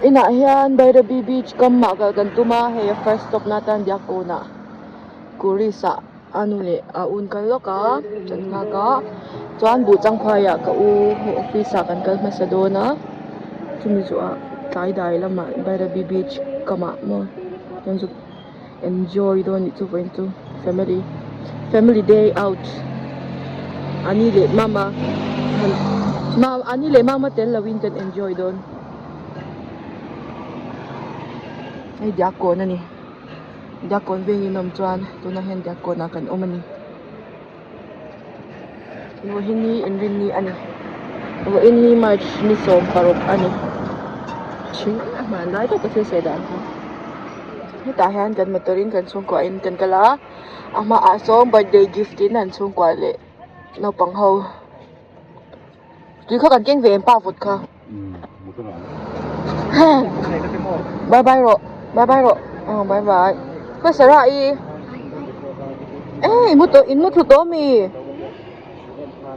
Vawiinah hian Bairabi beach kam ah kal kan tum a, hei a first stop na atan Diakkawn ah Kuris ah a nu leh a un kal lawk a kan nghak a chuan Buhchangphai ah ka u ho office ah kan kal hmasa dawn a chumi zawhah tlai dai lamah Bairabi beach kam ah maw kan zuk enjoy dawn anih chu vawiin chu family family day out ani leh mama ani leh mama tel lo in kan enjoy dawn hei diakkawn a ni diakkawn vengin awm chuan tunah hian diakkawn ah kan awm a ni vawiin hi inrinni a ni vawiin hi march ni 16 a ni a hmanlai tak ka thil sawi dan kha hetah hian kan motor in kan chhungkua in kan kal a a hmaah sawn birthday gift in an chhungkua leh naupang ho tui kha kan keng ve em pa vawt kha bye bye rawh bye bye rawh aw bye bye khawi sarah i eh in mu tawh in mu thlu tawh ami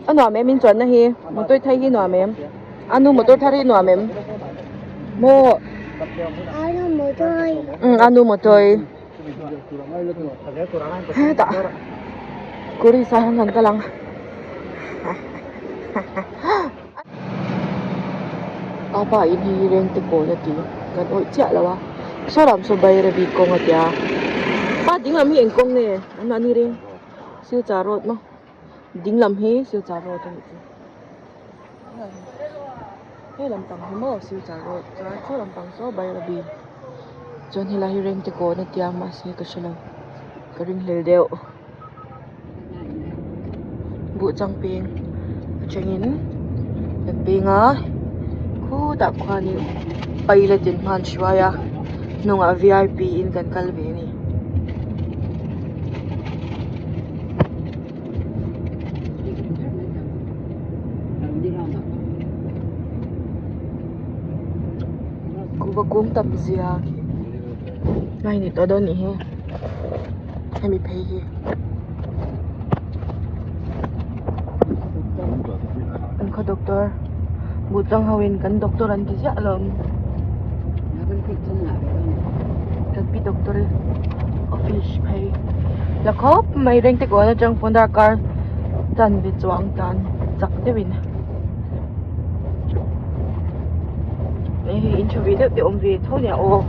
a nuam em in chuanna hi motor thar hi nuam em a nu motor thar hi nuam em maw a nu motor hetah kuri sai hian kan kal ang apa in hi reng te kawn a ti kan awih chiah lo a saw lam saw bairabi kawng a tia pa ding lam hi eng kawng nge an mahni reng silchar road maw ding lam hi silchar road a nih chu he lampang hi maw silchar road chuan saw lampang saw bairabi chuan helai hi reng te kawn a tia mahse ka hrelo ka ringhlel deuh. Buhchang peng atangin kan peng a khutah khuanin pilot in hma an hruai a hnungah v i p in kan kal ve a ni. Kuhva kung tam zia khi ngai ni tawh dawn nih hi hemi phei hi. An khaw doctor buhchang ho in kan doctor an ti ziah alawm kan pi doctor office phei la khawp mai reng te kawn atang pawn darkar chanve chuang tan chak deuhin hei hi in tha ve deuh te awm ve tho nia aw.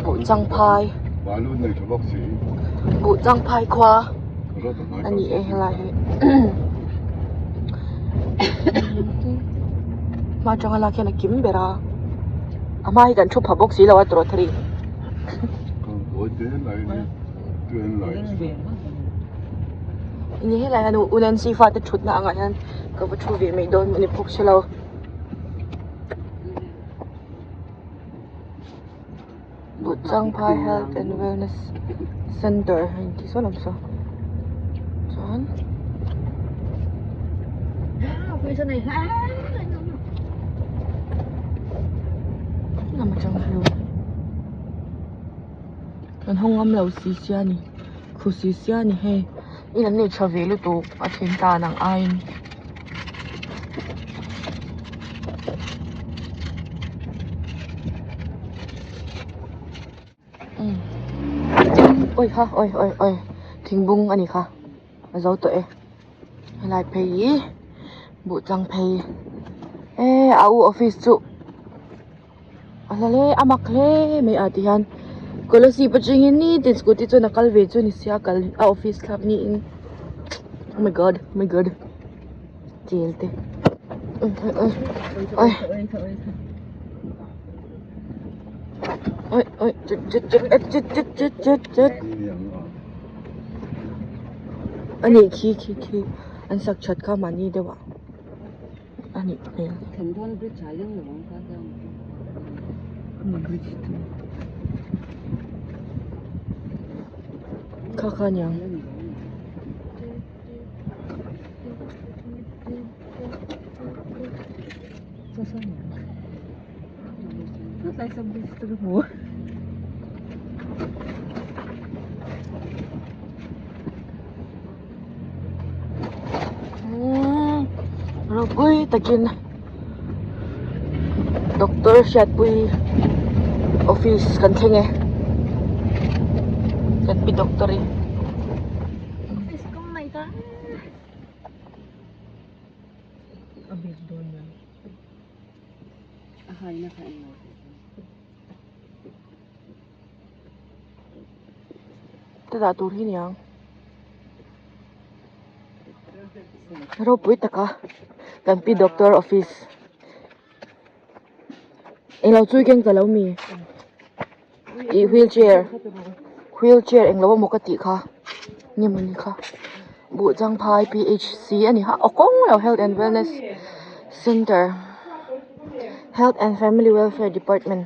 Buhchangphai Buhchangphai khua a ni e helai hi hma atanga lak hian a kim ber a a hma hi kan thu pha bawk si lo a tawrh thari ni helai hian u Nancy fate thutna angah hian ka va thu ve mai dawn ni bawk si lo. Buhchangphai Health and Wellness Center a intih sawn awm saw chuan lam atang view kan hawng ngam lo si sia ni khu si sia ni hei in an nei tha ve lutuk a then tan ang aiin. Oi kha oi oi oi thingbung a ni kha a zo tawh e helai phei hi buhchang phei eh a u office chu a hla hle a mak hle mai ah ti hian kolasib atangin nitin scooty chuan a kal ve chu a ni sia a kal a office thlak niin oh my god oh my god chel te oi oi oi oi chut chut chut chut chut chut chut chut a nih khi khi khi an sak that kha mahni deuh ah. A nih hmel. Kha kha aniang. Ropui takin Doctor Hriatpui office kan thleng e kan pi doctor i. Ka dah tur hi niang. Ropui taka kan pi doctor office englo chui keng ta lo mi ih wheelchair wheelchair englo emaw ka tih kha nge mawni kha Buhchangphai P_H_C a ni kha aw kawng lo health and wellness centre health and family welfare department.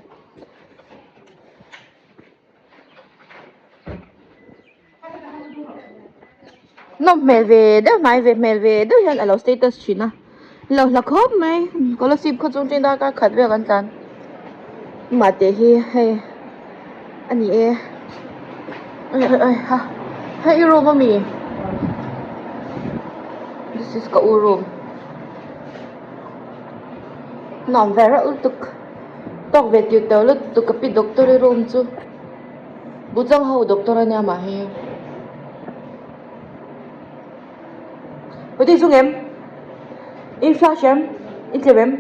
Nawm hmel ve deuh hnai ve hmel ve deuh hian a lo status thin a lo hla khawp mai scholarship khaw chung ṭin darkar khat vel kan tlan mahte hi hei a ni e hei i room ami this is ka u room nuam ve reuh lutuk tawk ve tiu teu lutuk ka pi doctor i room chu. Buchang ho doctor a nia mah hi. Pawti chung em? In flash em? In tlem em?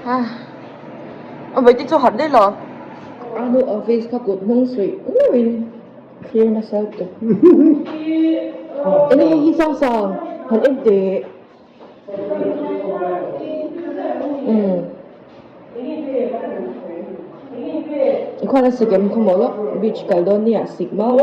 Ha. Pawti chu harh daih lo. Anu office kha kut hnung suih ngawin clear nasa lutuk. Enge hei hi sang sang han en teh. Khuan a sik em khaw maw lawk beach kal dawn nia sik mau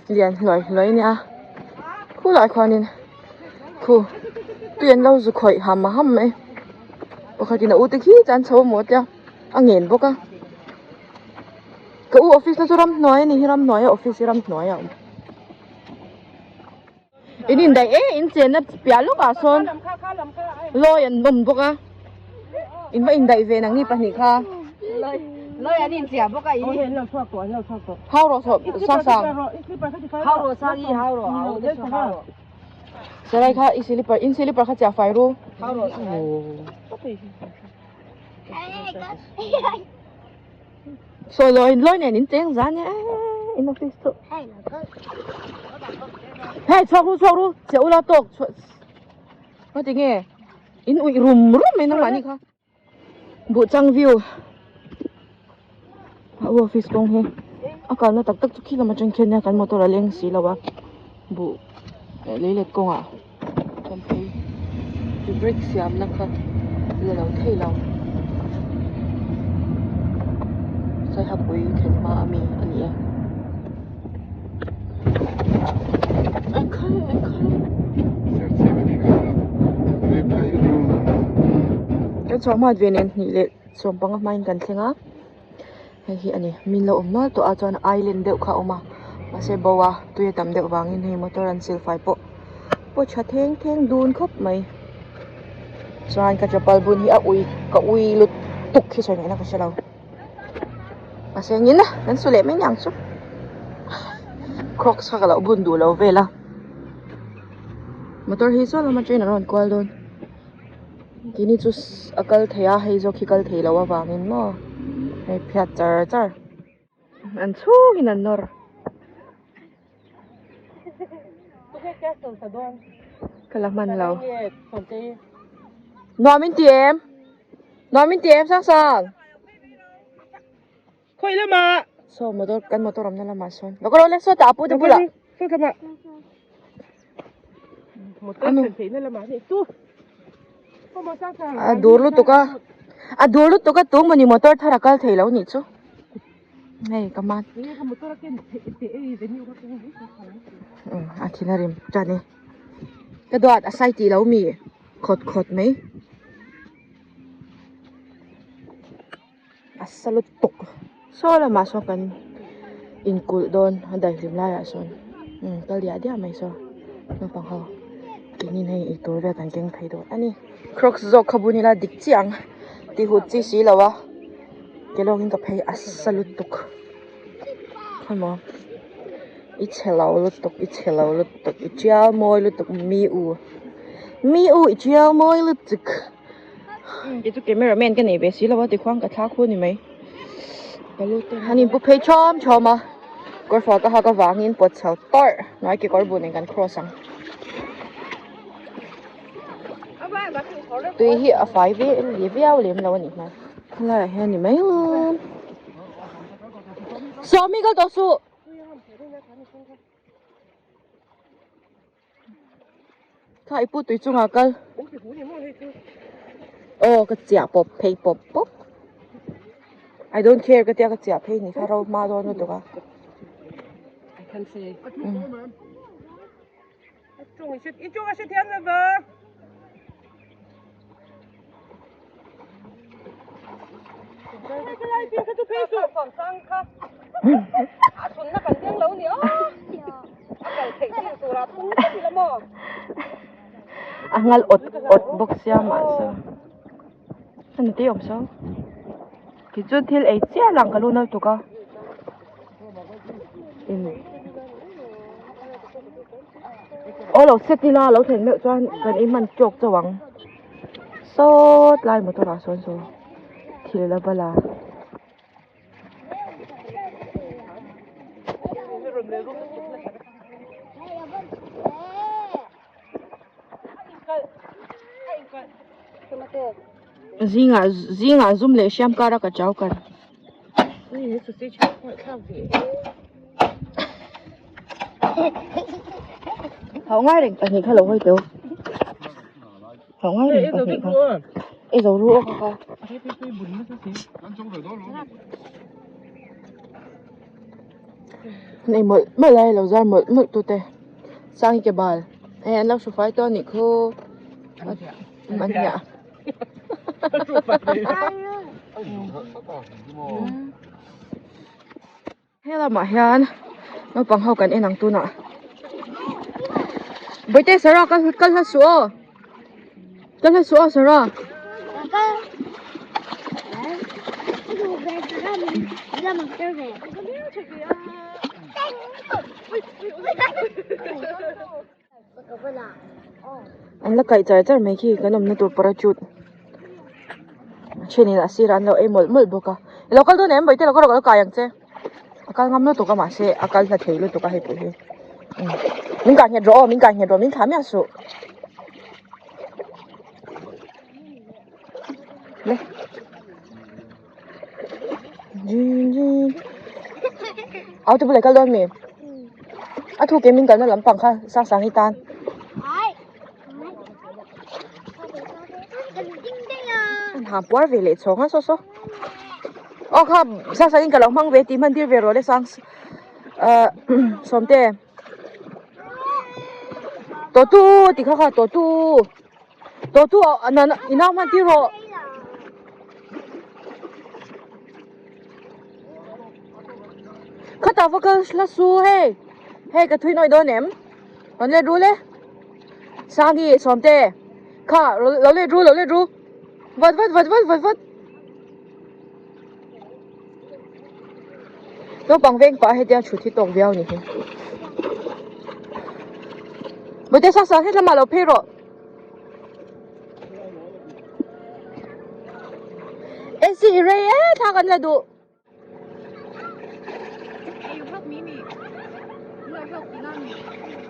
lian hluai hluai a nia khulai khuanin Khu tui an lo zu khawih ham ham mai pakhatin a u te khi chuan chho maw tia a ngen bawk a ka u office na chu ramhnuai a ni hi ramhnuai a office hi ramhnuai a awm in indaih e in chenna piah lawkah sawn lawi an awm bawk a in va indaih ve nangni pahnih kha. Lawi an inchiah bawk a i. Hau rawh sawh sang sang. Hau rawh sang i hau rawh hau te chu hau rawh. Sarai kha i slipper in slipper kha chiah fai ru. Hau rawh sarai. Sawi lawi lawi nen in cheng zan e in office chu. Hei chhuak ru chhuak ru chiah ula tawk chhuah. Ngati nge in uih rum rum mai nangmah ni kha. Buhchang view a u office kawng hi a kalna tak tak chu khi lam atang khian nia kan motor a leng si lo a buh leh leilet kawngah kan phei brick siamna kha la lo thei lo saihapui thlen hma ami a ni e. Kan chhuah hmat ve nen hnih leh sawm panga hmain kan thleng a hei hi a ni min lo awm nual tawh a chuan island deuh kha a awm a mahse bo a tui a tam deuh vangin hei motor an sil fai pawh pawh tha theng theng dun khawp mai chuan ka chapal bun hi a ui ka ui lutuk hi sawi ngaihna ka hre lo. Mahse engin a kan su leh mai niang chu crocs kha ka lo bun duh lo vel a motor hi saw lama train a rawn kual dawn keini chu a kal thei a hei zawk hi kal thei lo avangin maw hei phiat char char an chhungin an nawr. Ka la hman lo nuam in ti em nuam in ti em sang sang Khawi lamah saw motor kan motor awmna lamah sawn lo ka lo lek saw tah a pu te bulah saw lamah motor thlen theihna lamah ni tu a dur lutuk a a dur lutuk a tung mawni motor thar a kal thei lo nih chu. Hei ka man a thin a rim tan e ka duat a sai tih lo mi khawt khawt mai a sa lutuk saw lamah sawn kan inkulh dawn a daihlim laiah sawn kal diah diah mai saw naupang ho. Keinin hei eitur vel kan keng phei dawn a ni. Crocs zawk kha bun ila dik chiah ang tih hut chi si lo a ke lawngin ka phei a sa lutuk khawimaw i chhe lo lutuk i chhe lo lutuk i tial mawi lutuk mi u mi u i tial mawi lutuk kei chu camera man ka nei ve si lo a tikhuan ka thla khu a ni mai an inpu phei chawm chawm a kawrfual ka hak avangin pawt chho tawrh hnuai kekawr bun in kan cross ang. Tui hi a fai ve li viau lem lo a nih hmel. Helaiah hian ni mai lo. Sawmi kal tawh suh. Kha i pu tui chungah kal. Aw ka chiah pawp phei pawp pawp. I don't care ka tia ka chiah phei ni kha ro hma dawn lutuk a. I can see. A ngal awt awt bawk sia mahse a ni tih awm so tichuan thil ei chiah lang ka lu nal tuk a. Aw lo set ila lo thlen meuh chuan kan ei hman tawk chauh ang saw tlai motor ah sawn saw thil a va la. Zingah zingah zum leh hriam kar a ka chau kar. Hau ngai reng pahnih kha lo hawi teu. Hau ngai reng pahnih kha. Ei zo ru aw kha. Nei mawlh mawlh lai lo zar mawlh mawlh tute. Sang hi ke bal. Hei an lo hru fai tawh a nih khu. An hliah. He lamah hian naupang ho kan en ang tunah Bawihte Sarah kal kal hla suh aw kal hla suh aw Sarah An la kaih char char mai khi kan awmna tur parachute a thenin a sirah an lo ei mawlh mawlh bawk a i lo kal dawn em bawihte lo kal rawh ka lo kai ang che a kal ngam lutuk a mahse a kal hla thei lutuk a hei pawh hi min kai nghet rawh aw min kai nghet rawh min thlah miah suh le Auto bulah kal dawn mi a thu ke min kalna lampang kha sang sang hi tan an ha puar ve leh chhawng a saw saw aw kha sang sang in ka lo hmang ve tih hman tir ve rawh le sang ah sawmte tawh tu tih kha kha tawh tu. Tawh tu ah nan i nau hman tir rawh. Khatah va kal hla su hei. Hei ka thui nawi dawn em. Rawn let ru le. Sangi Sawmte. Kha lo let ru lo let ru. Vat vat vat vat vat vat. Naupang veng pah hetia thut hi tawk viau ni hi. Bawihte sak sak heti lamah lo phei rawh. Esi i rei e thla kan la duh.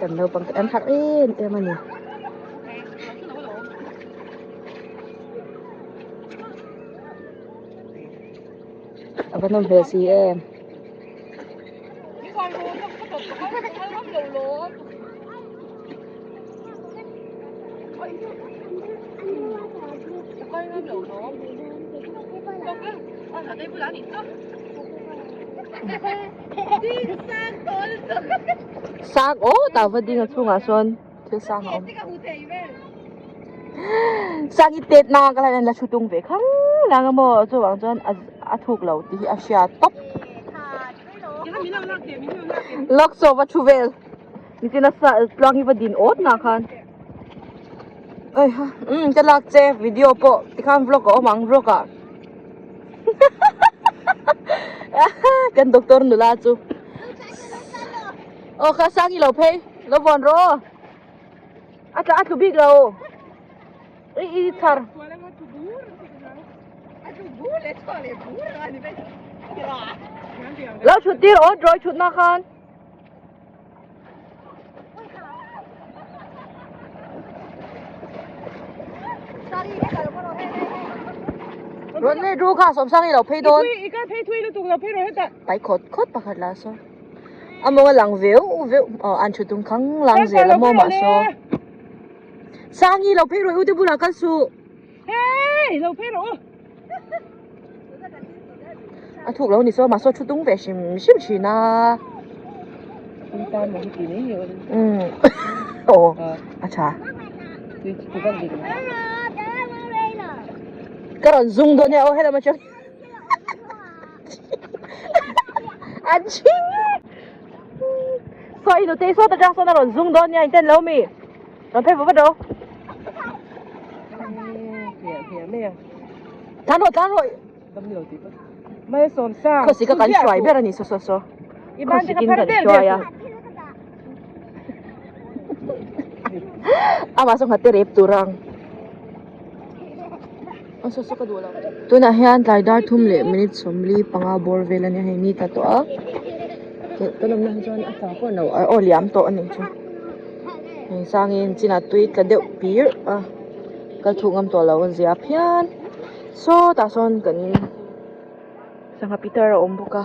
Kan naupang te an harh em em a ni. A va nawm hmel si em. Sang aw tah va ding a chhungah sawn thil sang a awm. Sang i tet na ka la la thu tung ve khang lang a maw chuvang chuan a thuk lo tih hi a hria tawp. Lak chaw va thu vel. Nichina tluang hi va din awt na khan. Oi ha umm ka lak che video pawh tikhan vlog a awm ang vlog ah kan doctor nula chu aw kha sang i lo phei lo vawn rawh aw a tla a tlu bik lo i i chhar lo thut tir aw draw thutna khan. Rawn let ru kha sawmsang i lo phei dawn. I kal phei thui lutuk lo phei rawh hetah. Pai khawt khawt pakhat la saw. A mawng a lang veu veu aw an thu tum khang lang zel a maw mah saw. Sangi lo phei rawh i ute bulah kal suh. Hey lo phei rawh u. A thuk lo ni saw mahse thu tung ve hrim hrim thin a. Umm aw a tha. Ka rawn zung dawn nia aw helama chuan an chhing saw i nute saw ta tang sawn a rawn zung dawn nia in ten lo mi. Rawn phei vat vat rawh. Tlan rawh tlan rawh. Khawsik a kan hruai ber a ni saw saw saw. Khawsik in kan hruai a. Amah saw nghate rep tur ang. Aw saw saw ka duh lo. Tunah hian tlai dar thum leh minute 45 bawr vel a nia hei ni tla tawh a. Kan awmna hi chuan a tla pawh a ni lo aw liam tawh a nih chu. Hei sangin chinah tui tla deuh pir a kal thuh ngam tawh lo a zia phian saw tah sawn kan sangha pitar a awm bawk a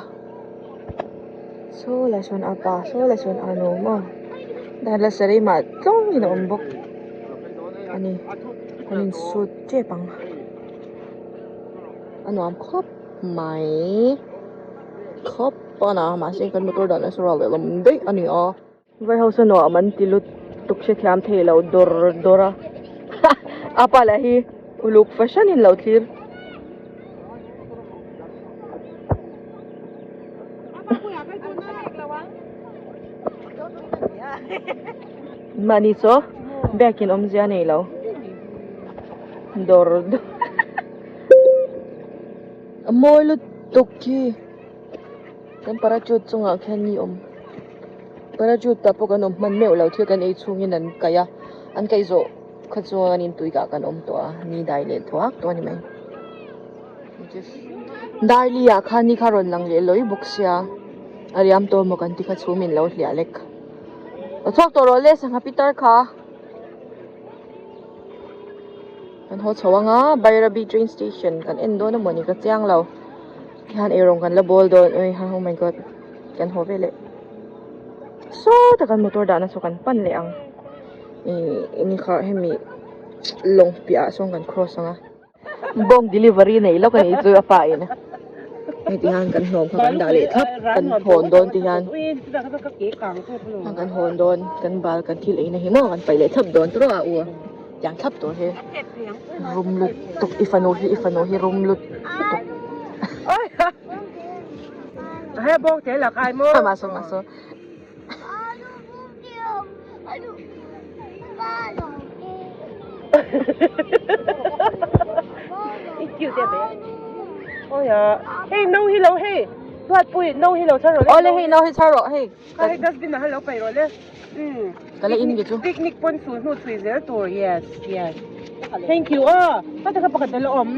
saw lai sawn a pa saw lai sawn a nu maw dan la saree mah tlawngin a awm bawk a ni an insut tep ang a nuam khawp mai khawp pawn a mahse kan motor dan a saw leh lam daih a ni a. Vai ho saw nuam an ti lut tuk hrethiam thei lo dawr dawr a a pa lah hi uluk fahran in lo thlir. Mahni chaw bag in awmzia nei lo dawr dawr a mawi lutuk khi. Kan parachute chungah khian mi awm parachute tah pawh kan awm hman meuh lo thil kan ei chhungin an kaih a an kaih zawh kha chuan in tui kah kan awm tawh a ni dai leh thuak tawh a ni mai darli ah khan ni kha rawn lang leh lawi bawk sia a riam tawh maw kan ti kha chhum in lo hliah lek aw chhuak tawh rawh le sangha pitar kha kan haw chho ang a Bairabi train station kan en dawn a maw ni ka chiang lo. Hian eirawng kan la bawl dawn ui ha oh my god kan haw veleh saw tak an motor dahna saw kan pan leh ang ih eng kha hemi lawng piah ah sawn kan cross ang a bawng delivery nei lawk a nih chu a pa in hei ti hian kan hnawm kha kan dah leh thlap kan hawn dawn ti hian kan hawn dawn kan bal kan thil ei na hi maw kan paih leh thlap dawn tawh a u tiang thlap tur hi rum lutuk i fanu hi i fanu hi rum lutuk maso maso awle hei no hi chhar rawh hei Ka la in nge chu. Picnic pawn sul hnu chhui zel tur yes yes thank you aw ka taka pakhat a la awm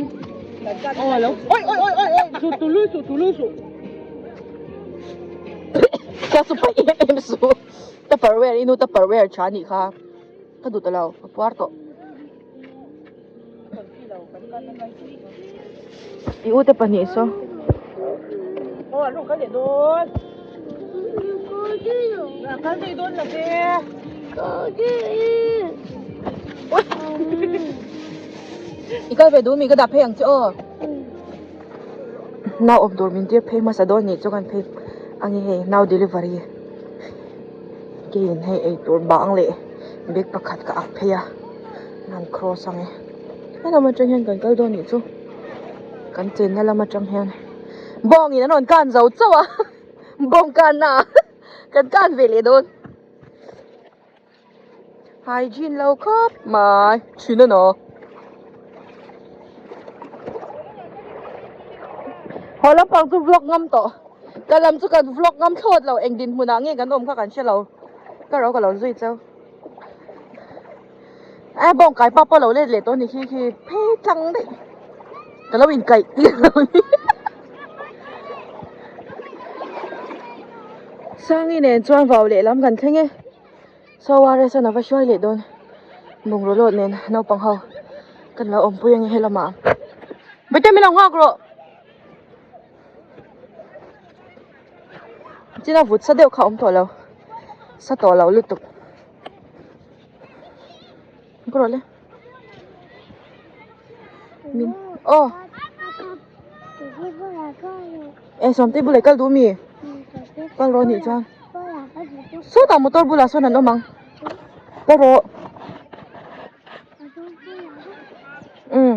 aw lo oi oi oi oi oi su tu lui su tu lui su ka su pai em em su tupperware inu tupperware tha nih kha ka duh ta lo ka puar tawh i ute pahnih saw aw an rawn kal leh dawn a kal daih dawn lo ve i kal ve duh mi ka dah phei ang che aw nau awm tur min tir phei hmasa dawn nih chu kan phei ange hei nau delivery keiin hei eitur bang leh bag pakhat ka ak phei a an cross ang e helam atang hian kan kal dawn nih chu kan chenna lam atang hian bawng in an rawn kan zo chauh a bawng kanna ah kan kan ve leh dawn. Hygiene lo khawp mai thin a naw. Haw lampang chu vlog ngam tawh ka lam chu kan vlog ngam thlawt lo eng dinhmun ah nge kan awm kha kan hre lo ka ro ka lo zui cheu a bawng kai pa pawh lo let leh tawh a ni khi khi phei tlang daih ka lo inkaih tir lo ni Sangi nen chuan vau lehlam kan thleng e. Saw ORS a va hruai leh dawn bungraw lawt nen naupang ho kan lo awmpui ang he lamah Bete min lo nghak rawh chin a vut sa deuh kha a awm tawh lo sa tawh lo lutuk ka rawh le min aw e sawmte bulah i kal duh mi kal rawh anih chuan. Sawtah motor bulah sawn an awm ang ka rawh umm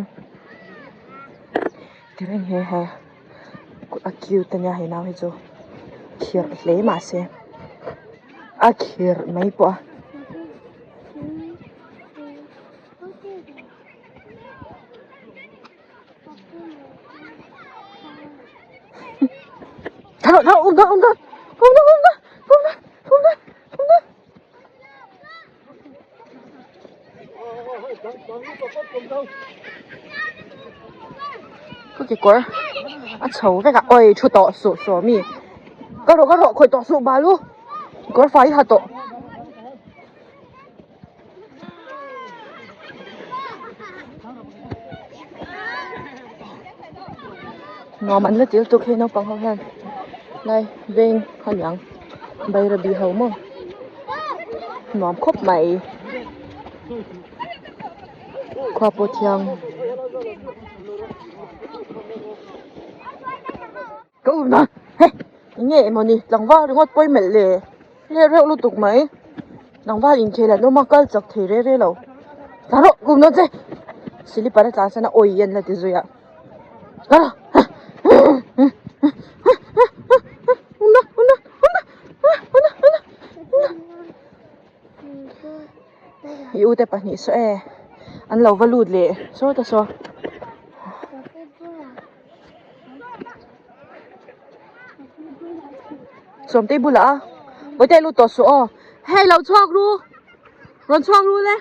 ti reng he he a cute ania hei nau hi chu khirh hle mahse a khirh mai pawh a. Thar thar um um um um um um um um Ka kekawr a chho vek a oi thu tawh suh saw mi ka rawh ka rawh khawih tawh suh balu kawr fai ha tawh. Nuam an la tel tuk hei naupang ho hian lai veng a niang Bairabi ho maw nuam khawp mai khua pawh thiang. Ka um a hei enge emawni tlangval ringawt pawi melh le le reuh lutuk mai tlangval inkhel an awm a kal chak thei re re lo tlan rawh kum dawn che silipar a tlan san a awi an la ti zui a tlan rawh i ute pahnih saw e an lo va lut leh sawt a saw. Sawmtei bulah a Bawihte lut tawh suh aw hei lo chhuak ru rawn chhuak ru le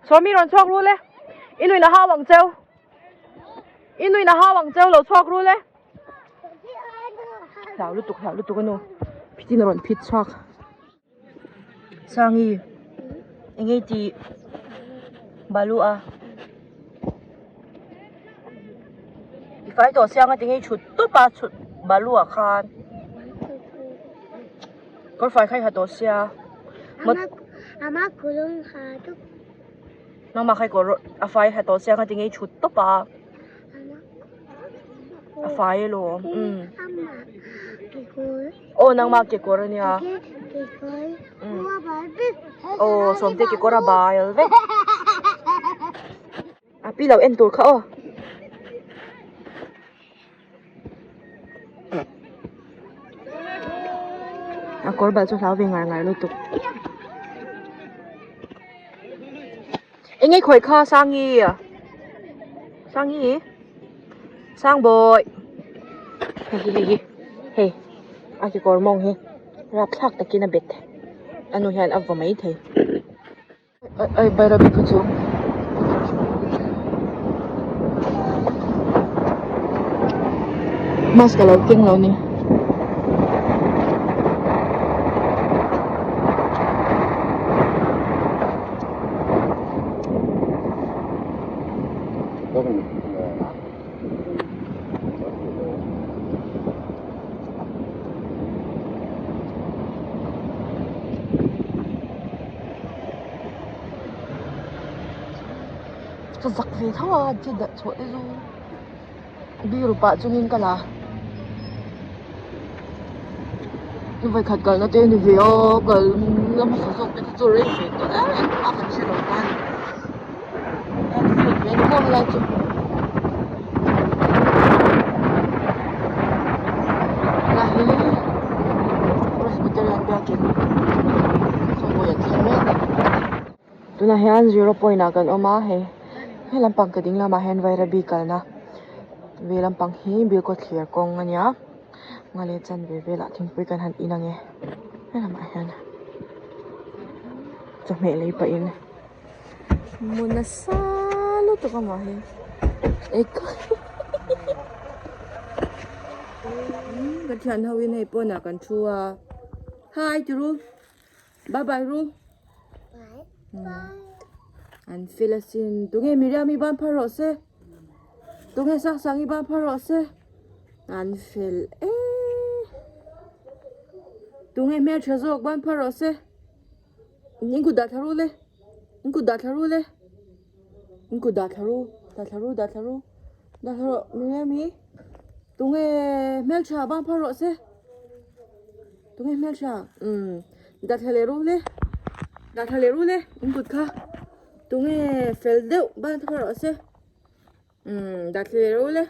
Sawmi rawn chhuak ru le i nuin a hau ang cheu i nuin a hau ang cheu lo chhuak ru le hlau lutuk hlau lutuk a nu phitin a rawn phit chhuak. Sangi eng nge tih balu a i fai tawh siang a ti nge thut tawp a chhut balu ah khan kawr fai kha i ha tawh sia nangmah kha i kawr a fai ha tawh sia a ti nge thut tawp a. A fai alawm umm aw nangmah kekawr ania umm aw sawmte kekawr a bal vek a pi lo en tur kha aw. A kawr bal chu hlau ve ngar ngar lutuk. Eng nge khawi kha Sangi Sangi Sangbawi hei hi hei hi hei a kekawr mawng hi rapthlak takin a bet a nu hian a vaw mai thei ai Bairabi kha chu mask a lo keng lo ni. Ka zak ve tho a thil dah chhuah te chu biru pah chungin ka la vawikhat kalna te a ni ve a kal la hmasa zawk te kha chu rei ve tawh em a kan hre lo ta a ni airfield ve a ni maw helai chu. Helai hi Presbyterian biakin khawmuai an thleng mek a. Tunah hian zero point ah kan awm a hei he lampang ka ding lamah hian Vairabi kalna ve lampang hi Bilkhawthlir kawng a nia nga leh chanve velah thingpui kan han in ange he lamah hian chawhmeh lei pahin mu nasa lutuk a mah hi ka thian ho in hei pawnah kan thu a hi tiru. Bye bye ru. An fel asin. Tunge Miriam i ban phar rawh se. Tunge Sangsang i ban phar rawh se. An fel e. Tunge hmeltha zawk ban phar rawh se. In kut dah thla ru le. In kut dah thla ru le. In kut dah thla ru. Dah thla ru dah thla ru. Dah thla rawh Miriam i. Tunge hmeltha ban phar rawh se. Tunge hmeltha umm dathla leh ru le dathla leh ru le in kut kha tunge fel deuh ban thar rawh se umm dathla leh ru le.